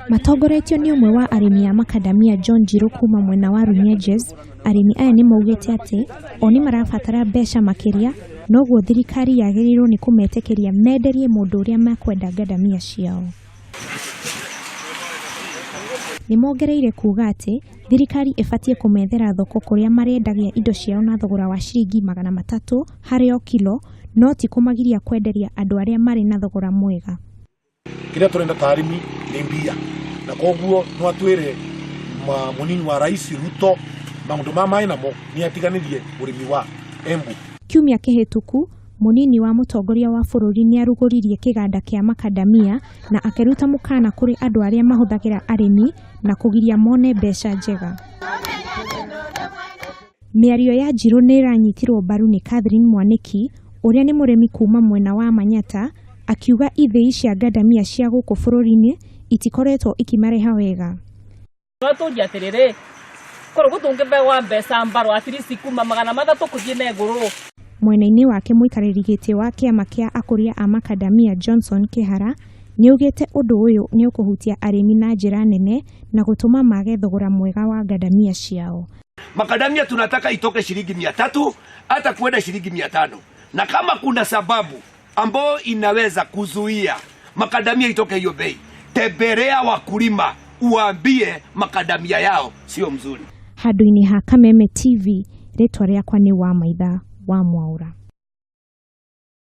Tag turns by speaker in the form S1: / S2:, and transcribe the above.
S1: Matongoretio nĩ ũmwe wa arĩmi a makadamia John Njiru kuma mwena wa Runyenjes, arĩmi aya nĩ maugĩte atĩ o nĩ marabatara mbeca makĩria noguo thirikari yagĩrĩirwo nĩ kũmetĩkĩria menderie mũndũ ũrĩa mekwenda ngandamia ciao. Nĩ mongereire kuuga atĩ thirikari ĩbatiĩ kũmethera thoko kũrĩa marĩendagia indo ciao na thogora wa ciringi 300 harĩ o kilo no ti kũmagiria kwenderia andũ arĩa marĩ na thogora mwega.
S2: Kĩrĩa tũrenda ta arĩmi nĩ mbia, na koguo no atwĩre mũnini wa rais Ruto maũndũ ma maĩ namo nĩ atiganĩrie ũrĩmi wa Embu.
S1: Kiumia kĩhĩtũku, mũnini wa mũtongoria wa bũrũri nĩarugũririe kĩganda kĩa makadamia na akĩruta mũkana kũrĩ andũ arĩa mahũthagĩra arĩmi na kũgiria mone mbeca njega. Mĩario ya Njiru nĩ ĩranyitirwo mbaru nĩ Catherine Mwaniki ũrĩa nĩ mũrĩmi kuma mwena wa Manyata akiuga ithĩi cia ngandamia cia gũkũ bũrũri-inĩ itikoretwo ikimareha wega.
S3: Twatũria atĩrĩrĩ, korwo gũtũngĩbewa mbeca mbarũ at least kuma 300 kũthiĩ na igũrũ.
S1: Mwena-inĩ wake mũikarĩri gĩtĩ wa kĩama kĩa akũria a makadamia Johnson Kĩhara nĩaugĩte ũndũ ũyũ nĩũkũhutia arĩmi na njĩra nene na gũtũma mage thogora mwega wa ngandamia ciao.
S4: Makadamia tunataka itoke shilingi 300 hata kuenda shilingi 500, na kama kuna sababu ambayo inaweza kuzuia makadamia itoke hiyo bei, tembelea wakulima uambie makadamia yao sio mzuri.
S1: Handũ-inĩ ha Kameme TV, rĩtwa rĩakwa nĩ Wamaitha wa Mwaũra.